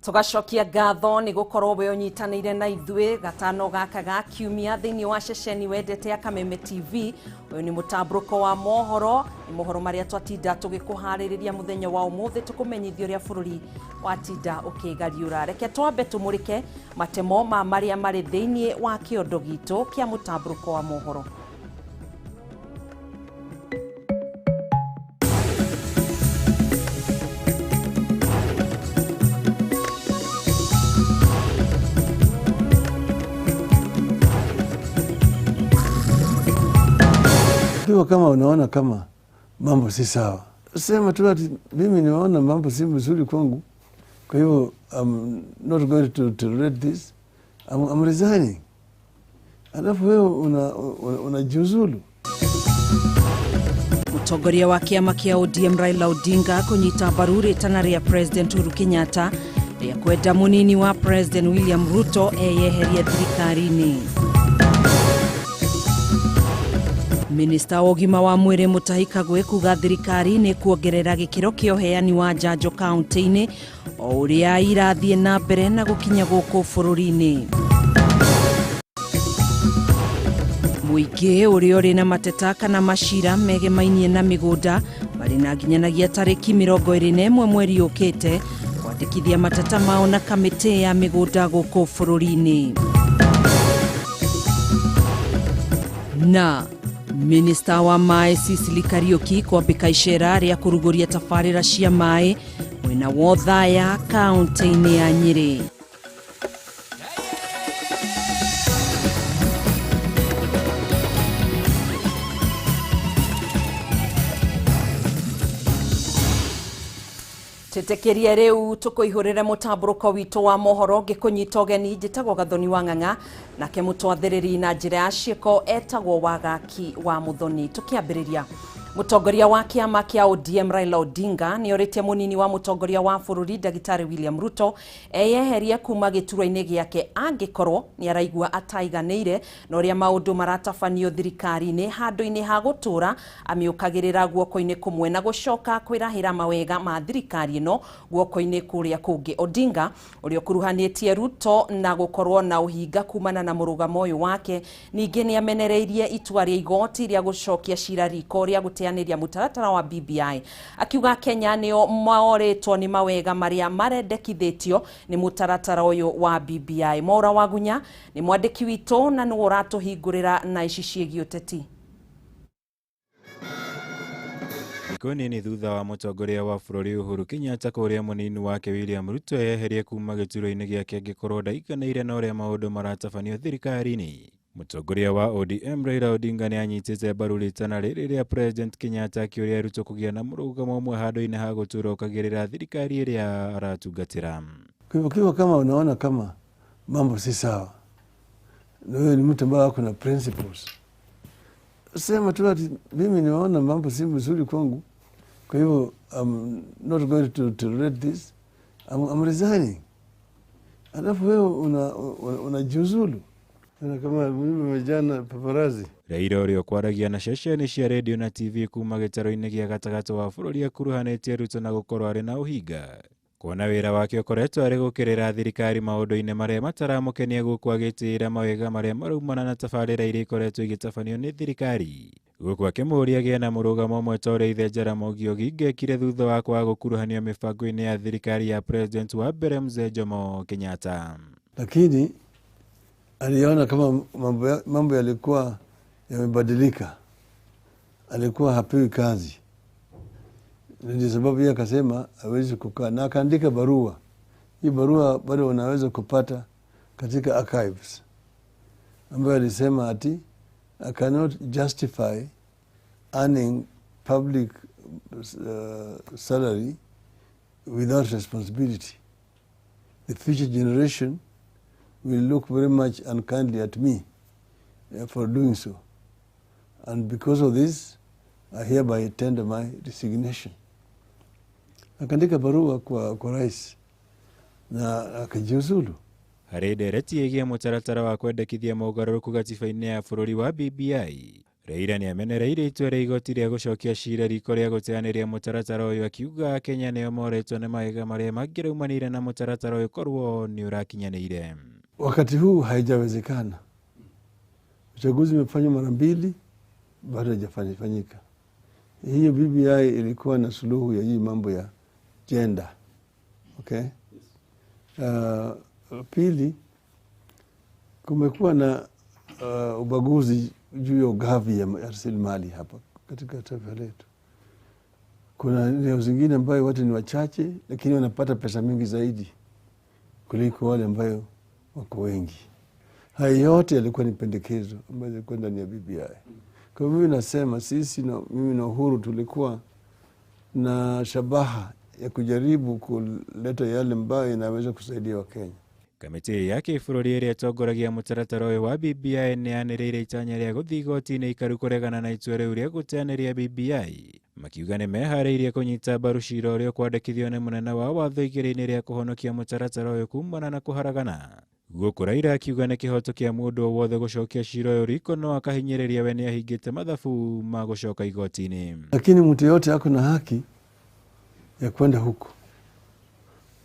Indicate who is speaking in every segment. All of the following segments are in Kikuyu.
Speaker 1: Tugacokia ngatho nĩ gũkorwo we ũnyitanĩire na ithuĩ gatano gaka ga kiumia thĩinĩ wa ceceni wendete ya Kameme TV. Ũyũ nĩ mũtambũrũko wa mohoro, nĩ mohoro marĩa twatinda tũgĩkũharĩrĩria mũthenya wa ũmũthĩ tũkũmenyithia ũrĩa bũrũri watinda ũkĩgariũra. Reke twambe tũmũrĩke matemo ma marĩa marĩ thĩinĩ wa kĩondo gitũ kĩa mũtambũrũko wa mohoro.
Speaker 2: Ikiwa kama unaona kama mambo si sawa, sema tu ati mimi nimeona mambo si mzuri kwangu, kwa hivyo I'm not going to tolerate this, I'm resigning. Alafu wewe unajiuzulu.
Speaker 1: Mũtongoria wa kĩama kĩa ODM Raila Odinga kũnyita mbaru rĩtana rĩa President Uhuru Kenyatta rĩa kwenda mũnini wa President William Ruto eyeherie thirikari-inĩ. Minista wa ũgima wa mwĩrĩ Mutahi Kagwe kuga thirikari nĩ kuongerera gĩkĩro kĩa ũheani wa njanjo kaunti-inĩ o ũrĩa irathiĩ na mbere na gũkinya gũkũ bũrũri-inĩ. Mũingĩ ũrĩa ũrĩ na mateta kana macira megemainie na mĩgũnda marĩ na nginyanagia tarĩki 21 mweri ũkĩte kwandĩkithia mateta mao na kamĩtĩ ya mĩgũnda gũkũ bũrũri-inĩ. Na Minista wa maĩ Sicily Kariuki kwambĩka icera rĩa kũrugũria tabarĩra cia maĩ mwena wa Othaya kaunti-inĩ ya Nyĩrĩ. Twĩtĩkĩrie rĩu tũkũihũrĩre mũtambũrũko witũ wa mohoro ngĩkũnyita ũgeni njĩtagwo Gathoni wa Ng'ang'a nake mũtwathĩrĩri na njĩra ya ciĩko etagwo Wagaki wa Mũthoni. Tũkĩambĩrĩria, mũtongoria wa kĩama kĩa ODM Raila Odinga nĩ orĩtie mũnini wa mũtongoria wa bũrũri ndagĩtarĩ William Ruto eyeherie kuma gĩturwa-inĩ gĩake angĩkorwo nĩ araigua ataiganĩire na ũrĩa maũndũ maratabanio thirikari-inĩ handũ-inĩ ha gũtũra amĩũkagĩrĩra guoko-inĩ kũmwe na gũcoka kwĩrahĩra mawega ma thirikari ĩno guoko-inĩ kũrĩa kũngĩ. Odinga ũrĩa ũkuruhanĩtie Ruto na gũkorwo na ũhinga kumana na mũrũgamo ũyũ wake ningĩ nĩ amenereirie itua rĩa igoti rĩa gũcokia cira riko rĩa gũteanĩria mũtaratara wa BBI akiuga Kenya nĩo morĩtwo nĩ mawega marĩa marendekithĩtio nĩ mũtaratara ũyũ wa BBI. Mwaura Wagunya nĩ mwandĩki witũ na nĩwe ũratũhingũrĩra na ici ciĩgiĩ ũteti.
Speaker 3: Thikũ nini thutha wa mũtongoria wa bũrũri Uhuru Kenyatta kũũria mũnini wake William Ruto eyeherie kuma gĩturwa-inĩ gĩake angĩkorwo ndaiganĩire na ũrĩa maũndũ maratabanio thirikari-inĩ. Mũtongoria wa ODM Raila Odinga nĩ anyitĩte mbaru rĩtana rĩrĩ rĩa President Kenyatta akĩũria Ruto kũgĩa na mũrũgamo ũmwe handũ-inĩ ha gũtũra ũkagĩrĩra thirikari ĩrĩa aratungatĩra.
Speaker 2: Kwa hivyo kiwa kama unaona kama mambo si sawa, na wewe ni mtu ambaye ako na principles, sema tu ati mimi nimeona mambo si mzuri kwangu, kwa hivyo I'm not going to tolerate this, I'm resigning. Alafu wewe unajiuzulu. Kama mimi jana paparazzi.
Speaker 3: Raila ũrĩa ũkwaragia na ceceni cia radio na TV kuma gĩtarũ-inĩ gĩa gatagatĩ wa bũrũri akuruhanĩtie Ruto na gũkorwo arĩ na ũhinga kuona wĩra wake ũkoretwo arĩ gũkĩrĩra thirikari maũndũ-inĩ marĩa mataramũkenia gũkũ agĩtĩĩra mawega marĩa maraumana na tabarĩra iria ikoretwo igĩtabanio nĩ thirikari gũkũ akĩmũũria agĩe na mũrũgamo ũmwe ta ũrĩa ithe Jaramogi Oginga ekire thutha wa kwaga gũkuruhanio mĩbango-inĩ ya thirikari ya President wa mbere Mzee Jomo Kenyatta.
Speaker 2: Lakini aliona kama mambo yalikuwa yamebadilika, alikuwa hapewi kazi, ndio sababu yeye akasema hawezi kukaa, na akaandika barua. Hii barua bado unaweza kupata katika archives, ambayo alisema ati I cannot justify earning public salary without responsibility. The future generation will look very much unkindly at me for doing so. And because of this, I hereby tender my resignation. Akaandika barua kwa rais na akajiuzulu.
Speaker 3: Harĩ ndereti ĩgiĩ mũtaratara wa kwendekithia mogarũrũku gatiba-inĩ ya bũrũri wa BBI, Raila nĩamenereirie itua rĩa igoti rĩa gũcokia cira riko rĩa gũteanĩria mũtaratara ũyũ akiuga Kenya nĩo moretwo nĩ mahiga marĩa mangĩraumanire na mũtaratara ũyũ korwo nĩ ũrakinyanĩire.
Speaker 2: Wakati huu haijawezekana. Uchaguzi umefanywa mara mbili, bado haijafanyika. Hiyo BBI ilikuwa na suluhu ya hii mambo ya gender. Okay? Pili, kumekuwa na ubaguzi juu ya ugavi ya rasilimali hapa katika taifa letu. Kuna eneo zingine ambayo watu ni wachache lakini wanapata pesa mingi zaidi kuliko wale ambayo wako wengi. Haya yote yalikuwa ni pendekezo ambayo yalikuwa ndani ya BBI. Kwa hivyo mimi nasema sisi na mimi na Uhuru tulikuwa na shabaha ya kujaribu kuleta yale ambayo inaweza kusaidia Wakenya.
Speaker 3: Kamĩtĩ ya kĩbũrũri ĩrĩa ĩtongoragia mũtaratara ũyũ wa BBI nĩyanĩrĩire itanya rĩa gũthiĩ igoti-inĩ ikaru kũregana na itua rĩu rĩa gũteanĩria BBI, makiuga nĩmeharĩirie kũnyita mbaru cira ũrĩa ũkwandĩkithio nĩ mũnene wa watho igĩrĩ-inĩ rĩa kũhonokia mũtaratara ũyũ kumana na kũharagana. Gũkũ Raila akiuga nĩ kĩhoto kĩa mũndũ o wothe gũcokia cira ũyũ riko no akahinyĩrĩria we nĩahingĩte mathabu ma gũcoka igoti-inĩ.
Speaker 2: Lakini mtu yote ako na haki ya kwenda huko,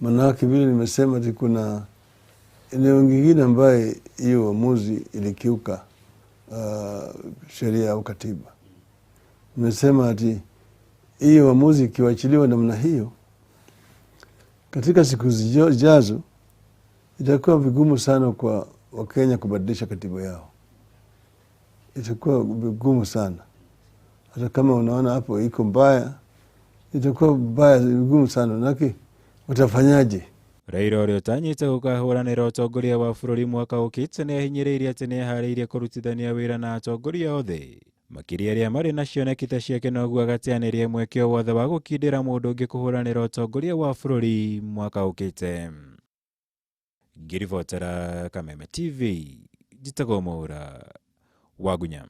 Speaker 2: manake vile nimesema ati kuna eneo nyingine ambaye hiyo uamuzi ilikiuka sheria au katiba. Nimesema ati hiyo uamuzi ikiwachiliwa namna hiyo, katika siku zijazo itakuwa vigumu sana kwa Wakenya kubadilisha katiba yao. Itakuwa vigumu sana. Hata kama unaona hapo iko mbaya, itakuwa mbaya, vigumu sana. Manake utafanyaje?
Speaker 3: Raila ũrĩa ũtanyĩte gũkahũranĩra ũtongoria wa bũrũri mwaka ũkĩte nĩahinyĩrĩirie atĩ nĩeharĩirie kũrutithania wĩra na atongoria othe makĩria arĩa marĩ na cioneki ta ciake noguo agateanĩria mweke o wothe wa gũkindĩra mũndũ ũngĩ kũhũranĩra ũtongoria wa bũrũri mwaka ũkĩte. Ngĩribotera Kameme TV, njĩtagwo Mwaura Wagunya.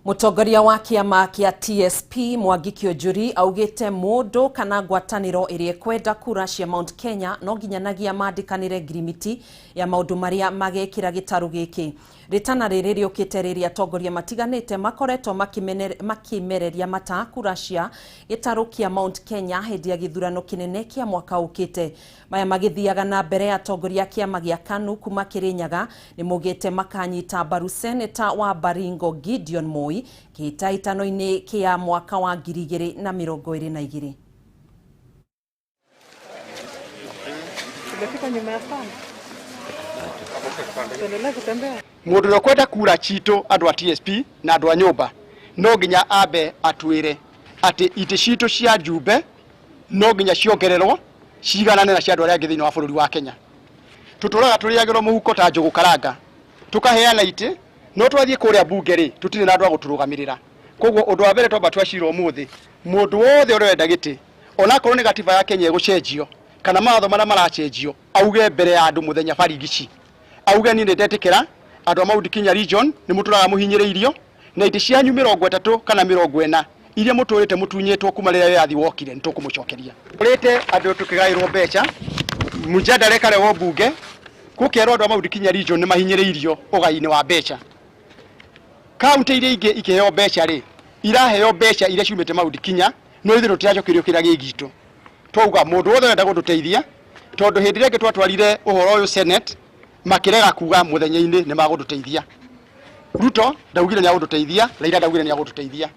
Speaker 1: Mũtongoria wa kĩama kĩa TSP Mwangi Kiunjuri augĩte mũndũ kana ngwatanĩro ĩrĩa ĩkwenda kura cia Mount Kenya no nginyanagia mandĩkanĩre ngirimiti ya maũndũ marĩa magekĩra gĩtarũ gĩkĩ. Rĩtana rĩrĩ rĩũkĩte rĩrĩa atongoria matiganĩte makoretwo makĩmereria mata kura cia gĩtarũ kĩa Mount Kenya hĩndĩ ya gĩthurano kĩnene kĩa mwaka ũkĩte. Maya magĩthiaga na mbere atongoria a kĩama gĩa KANU kuma Kĩrĩnyaga nĩmaugĩte makanyita mbaru seneta wa Baringo Gideon Moi kĩhĩtahĩtano-inĩ kĩa mwaka wa 2022.
Speaker 4: Tumefika nyuma ya stand. Tuendelee kutembea.
Speaker 5: Mundu ũrĩa ũkwenda kura citũ andũ a TSP na andũ a nyũmba no nginya ambe atwĩre atĩ itĩ citũ cia njumbe no nginya ciongererwo ciganane na cia andũ arĩa angĩ thĩinĩ wa bũrũri wa Kenya. Tũtũraga tũrĩagĩrwo mũhuko ta njũgũ karanga, tũkaheana itĩ, no twathiĩ kũrĩa mbunge rĩ tũtirĩ na andũ a gũtũrũgamĩrĩra. Koguo ũndũ wa mbere twamba twacira ũmũthĩ, mũndũ wothe ũrĩa ũrenda gĩtĩ onakorwo nĩ gatiba ya Kenya ĩgũcenjio kana mawatho marĩa maracenjio, auge mbere ya andũ mũthenya barigici, auge niĩ nĩndetĩkĩra andũ a Mount Kenya region nĩ mũtũraga mũhinyĩrĩirio na itĩ cianyu 30 kana 40 iria mũtũrĩte mũtunyĩtwo kuma rĩrĩa wĩyathi wokire nĩtũkũmũcokeria. Tũrĩte andũ tũkĩgaĩrwo mbeca mũjadala ĩkarehwo mbunge gũkerwo andũ a Mount Kenya region nĩ mahinyĩrĩirio ũgai-inĩ wa mbeca. Kaunti iria ingĩ ikĩheo mbeca rĩ iraheo mbeca iria ciumĩte Mount Kenya no ithuĩ tũtiracokerio kĩrĩa gĩ gitũ. Twauga mũndũ wothe ũrenda gũtũteithia tondũ hĩndĩ ĩrĩa ĩngĩ twatwarire ũhoro ũyũ Senate makĩrega kuga mũthenya-inĩ nĩ magũtũteithia. Ruto ndaugire nĩ agũtũteithia, Raila ndaugire nĩ agũtũteithia.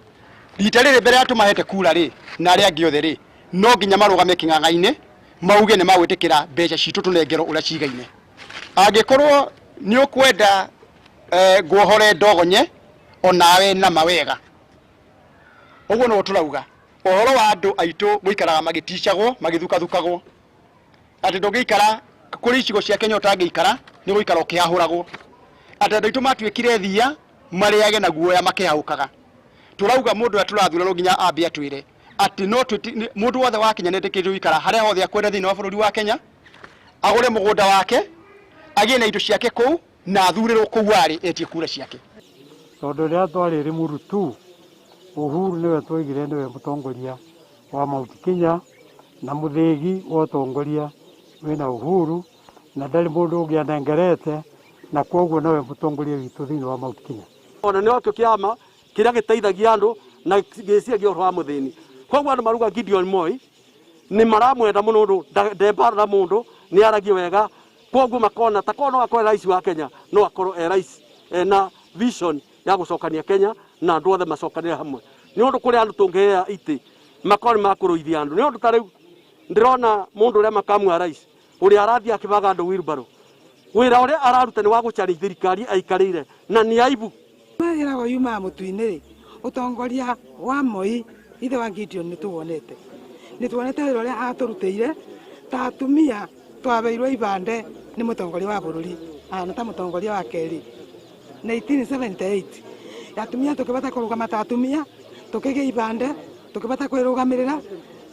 Speaker 5: Rita rĩrĩ mbere ya tũmahete kura rĩ na arĩa angĩ othe rĩ no nginya marũgame kĩng'ang'a-inĩ mauge nĩ magwĩtĩkĩra mbeca citũ tũnengerwo ũrĩa cigaine. Angĩkorwo nĩ ũkwenda nguohore ndogonye onawe na mawega. Ũguo nĩguo tũrauga. Ũhoro wa andũ aitũ gũikaraga magĩticagwo magĩthukathukagwo atĩ ndũngĩikara kũrĩ icigo cia Kenya ũtangĩikara nĩ gũikara ũkĩhahũragwo, atĩ andũ aitũ matuĩkire thia marĩage na guoya makĩhahũkaga. Tũrauga mũndũ ũrĩa tũrathura no nginya ambe atwĩre atĩ no mũndũ wothe wa Kenya nĩetĩkĩrĩtio gũikara harĩa hothe akwenda thĩinĩ wa bũrũri wa Kenya, agũre mũgũnda wake, agĩe na indo ciake kũu na athurĩrwo kũu arĩ etie kura ciake.
Speaker 6: Tondũ rĩrĩa twarĩ Limuru tu Uhuru nĩwe twaigire nĩwe mũtongoria wa Mount Kenya na mũthĩgi wa ũtongoria wĩna Uhuru na ndarĩ mũndũ ũngĩ anengerete na koguo nowe mũtongoria witũ thĩinĩ wa Mount Kenya.
Speaker 4: Ona nĩ wakĩo kĩama kĩrĩa gĩteithagia andũ na gĩciagia ũhoro wa mũthĩni. Koguo andũ maruga Gideon Moi nĩ maramwenda mũno ũndũ ndembara na mũndũ nĩ aragia wega, koguo makona ta korwo no akorwo rais wa Kenya no akorwo e rais na vision ya gũcokania Kenya na andũ othe macokanĩre hamwe. Nĩ ũndũ kũrĩ andũ tũngĩhea itĩ makorwo nĩ makũrũithia andũ. Nĩ ũndũ ta rĩu ndĩrona mũndũ ũrĩa makamu wa rais ũrĩa arathiĩ akĩbaga andũ wheelbarrow, wĩra ũrĩa araruta nĩ wa gũcaria thirikari aikarĩire na nĩ aibu.
Speaker 7: Ĩragwo yumaga mũtu-inĩ rĩ, ũtongoria wa Moi ithe wa Gideon nĩ tuonete wĩra ũrĩa atũrutĩire ta atumia twabeirwo ibande nĩ mũtongoria wa bũrũri na ta mũtongoria wa kerĩ 1978 atumia tũkĩbata kũrũgama ta atumia tũkĩgĩa ibande tũkĩbata kwĩrũgamĩrĩra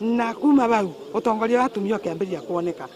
Speaker 7: na kuma bau ũtongoria wa atumia ũkĩambĩrĩria kuoneka.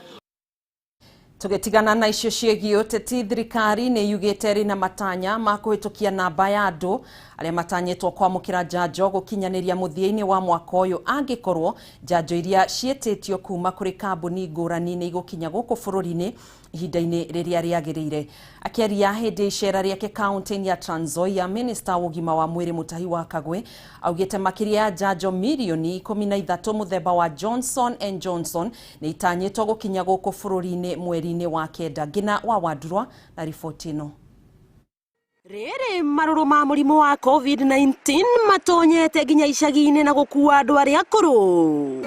Speaker 1: Tũgĩtigana na icio ciĩgiĩ ũteti, thirikari nĩ yugĩte ĩrĩ na matanya ma kũhĩtũkia namba ya andũ arĩa matanyĩtwo kwamũkĩra njanjo gũkinyanĩria mũthia-inĩ wa mwaka ũyũ angĩkorwo njanjo iria ciĩtĩtio kuma kũrĩ kambuni ngũrani nĩ igũkinya gũkũ bũrũri-inĩ ihinda-inĩ rĩrĩa rĩagĩrĩire. Akĩaria hĩndĩ icera rĩake kaunti-inĩ ya Trans Nzoia, minista wa ũgima wa mwĩrĩ Mutahi wa Kagwe augĩte makĩria ya njanjo mirioni 13 mũthemba wa Johnson and Johnson nĩ itanyĩtwo gũkinya gũkũ bũrũri-inĩ mweri-inĩ wa kenda. Ngina wa Wandurwa na riboti ĩno.
Speaker 8: Rĩrĩ marũrũ ma mũrimũ wa COVID-19 matonyete nginya icagi-inĩ na gũkua andũ arĩa akũrũ.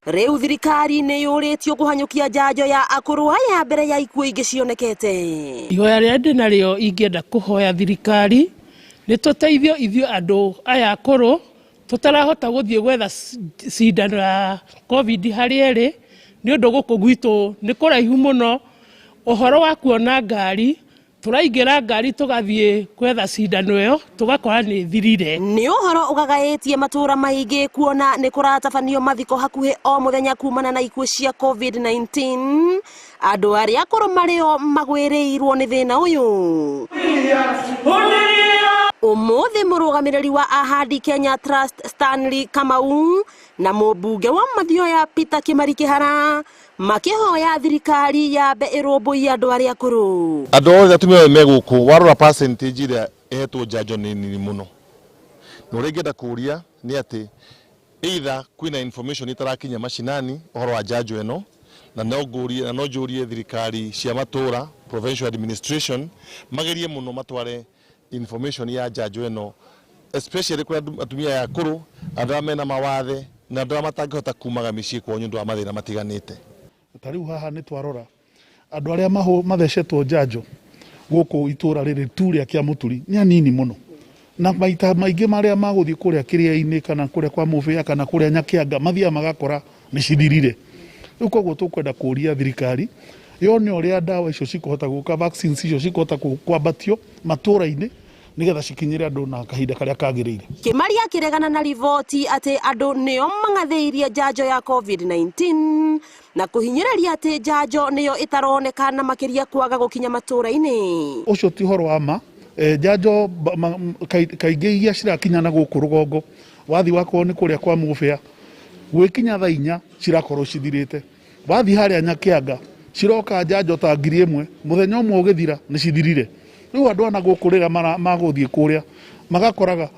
Speaker 8: Rĩu thirikari nĩ yũrĩtio kũhanyũkia njanjo ya akũrũ aya mbere ya ikuũ ingĩ cionekete.
Speaker 9: Ihoya rĩrĩa ndĩ narĩo ingĩenda kũhoya thirikari nĩ tũteithio ithuĩ andũ aya akũrũ tũtarahota gũthiĩ gwetha cindano ya COVID harĩa ĩrĩ nĩ ũndũ gũkũ gwitũ nĩ kũraihu mũno. Ũhoro wa kuona ngari tũraingĩra ngari tũgathiĩ gwetha cindano ĩyo tũgakora nĩ thirire.
Speaker 8: Nĩ ũhoro ũgagaĩtie matũra maingĩ kuona nĩ kũratabanio mathiko hakuhĩ o mũthenya kumana na ikuũ cia COVID-19. Andũ arĩa akũrũ marĩo magwĩrĩirwo nĩ thĩna ũyũ. Ũmũthĩ mũrũgamĩrĩri wa Ahadi Kenya Trust Stanley Kamau na mũmbunge wa Mathioya Peter Kimari Kihara makĩhoya thirikari yambe ĩrũmbũiye andũ arĩa akũrũ.
Speaker 10: Andũ othe atumia me gũkũ warora percentage ĩrĩa ĩhetwo njanjo nĩ nini mũno. Na ũrĩa ingĩenda kũũria nĩ atĩ either kwĩna information ĩtarakinya macinani ũhoro wa njanjo ĩno, na no ngũrie na no njũrie thirikari cia matũra provincial administration magerie mũno matware information ya njanjo ĩno especially kũrĩ atumia aya akũrũ, andũ arĩa mena mawathe na andũ arĩa matangĩhota kumaga mĩciĩ kwao nĩ ũndũ wa mathĩna matiganĩte.
Speaker 11: Ta rĩu haha nĩ twarora andũ arĩa mathecetwo njanjo gũkũ itũra rĩrĩ tu rĩa Kĩamũturi nĩ anini mũno, na maita maingĩ marĩa magũthiĩ kũrĩa kĩrĩa-inĩ kana kũrĩa kwa Mũbĩa kana kũrĩa Nyakĩanga mathiaga magakora nĩ cithirire. Rĩu koguo tũkwenda kũũria thirikari yone ũrĩa ndawa icio cikũhota gũka, vaccines icio cikũhota kwambatio matũra-inĩ nĩgetha cikinyĩre andũ na kahinda karĩa kagĩrĩire.
Speaker 8: Kimari akĩregana na riboti atĩ andũ nĩo mang'athĩirie njanjo ya COVID-19 na kũhinyĩrĩria atĩ njanjo nĩyo ĩtaroneka na makĩria kwaga gũkinya matũra-inĩ.
Speaker 11: Ũcio ti ũhoro wa ma. Njanjo kaingĩ iria cirakinya na gũkũ rũgongo wathi wakorwo nĩ kũrĩa kwa Mũbĩa gwĩkinya thaa inya cirakorwo cithirĩte, wathi harĩa Nyakĩanga ciroka njanjo ta 1000 mũthenya ũmwe ũgĩthira nĩ cithirire. Rĩu andũ ana gũkũ rĩrĩa magũthiĩ kũrĩa magakoraga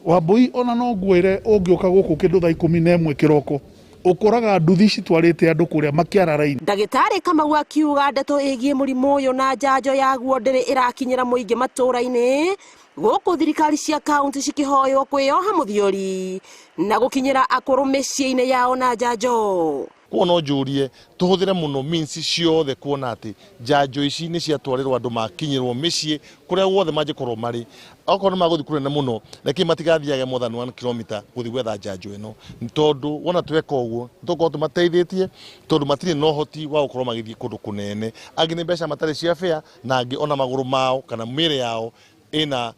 Speaker 11: Wambui ona no ngwĩre ũngĩũka gũkũ kĩndũ thaa 11 kĩroko ũkoraga nduthi citwarĩte andũ kũrĩa makĩara raini.
Speaker 8: Ndagĩtarĩ Kamau akiuga ndeto ĩgiĩ mũrimũ ũyũ na njanjo yaguo ndĩrĩ ĩrakinyĩra mũingĩ matũra-inĩ gũkũ thirikari cia kaunti cikĩhoywo kwĩyoha mũthiori na gũkinyĩra akũrũ mĩciĩ-inĩ yao na njanjo.
Speaker 10: Kuo no njũrie tũhũthĩre mũno means ciothe kuona atĩ njanjo ici nĩ ciatwarĩrwo andũ makinyĩrwo mĩciĩ kũrĩa guothe mangĩkorwo marĩ. Okorwo nĩ magũthiĩ kũnene mũno reke matigathiage more than 1 kilometer gũthiĩ gwetha njanjo ĩno, tondũ wona tweka ũguo tũkorwo tũmateithĩtie, tondũ matirĩ na ũhoti wa gũkorwo magĩthiĩ kũndũ kũnene. Angĩ nĩ mbeca matarĩ cia fare, na angĩ ona magũrũ mao kana mĩĩrĩ yao ĩna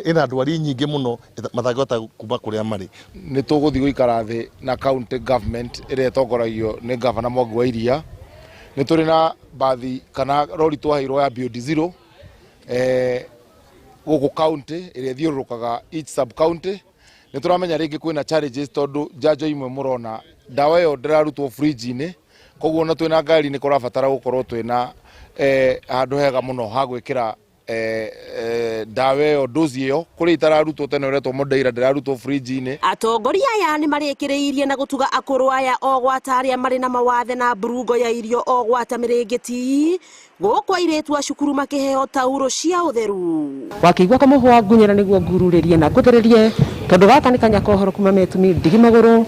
Speaker 10: ĩna ndwari nyingĩ mũno matangĩhota kuma kũrĩa marĩ.
Speaker 12: Nĩ tũgũthiĩ gũikara thĩ na county government ĩrĩa ĩtongoragio nĩ Gavana Mwangi wa Iria. Nĩ tũrĩ na bathi kana rori twaheirwo ya Beyond Zero gũkũ county ĩrĩa ĩthiũrũrũkaga each sub county. Nĩ tũramenya rĩngĩ kwĩna challenges tondũ njanjo imwe mũrona ndawa ĩyo ndĩrarutwo fridge-inĩ, koguo ona twĩna ngari nĩ kũrabatara gũkorwo twĩna handũ hega mũno ha gwĩkĩra ndawa ĩyo dozi ĩyo kũrĩ itararutwo tene ũretwo Modeira ndĩrarutwo fridge-inĩ.
Speaker 8: Atongoria aya nĩ marĩkĩrĩirie na gũtuga akũrũ aya o gwata arĩa marĩ na mawathe na mburungo ya irio o gwata mĩrĩngĩti gũkũ airĩtu a cukuru makĩheo tauro cia ũtheru.
Speaker 13: Wakĩigua kamũhwa ngunyĩra nĩguo ngururĩrie na ngũthererie tondũ gaka nĩ kanya kohoro kuma metumi ndigi magũrũ.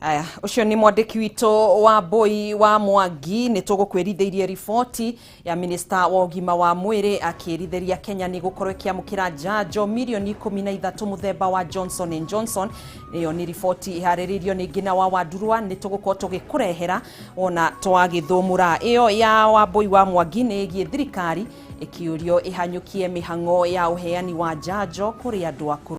Speaker 1: Aya, ũcio nĩ mwandĩki witũ wa Mbui wa Mwangi. Nĩ tũgũkwĩrithĩirie riboti ya minista wa ũgima wa mwĩrĩ akĩrithĩria Kenya nĩ gũkorwo ĩkĩamũkĩra njanjo mirioni 13 mũthemba wa Johnson and Johnson. Ĩyo nĩ riboti ĩharĩrĩirio nĩ Ngina wa Wandurwa, nĩ tũgũkorwo tũgĩkũrehera wona twagĩthũmũra. Ĩyo ya Wambui wa Mwangi nĩ ĩgiĩ thirikari ĩkĩũrio ĩhanyũkie mĩhang'o ya ũheani wa njanjo kũrĩ andũ akũrũ.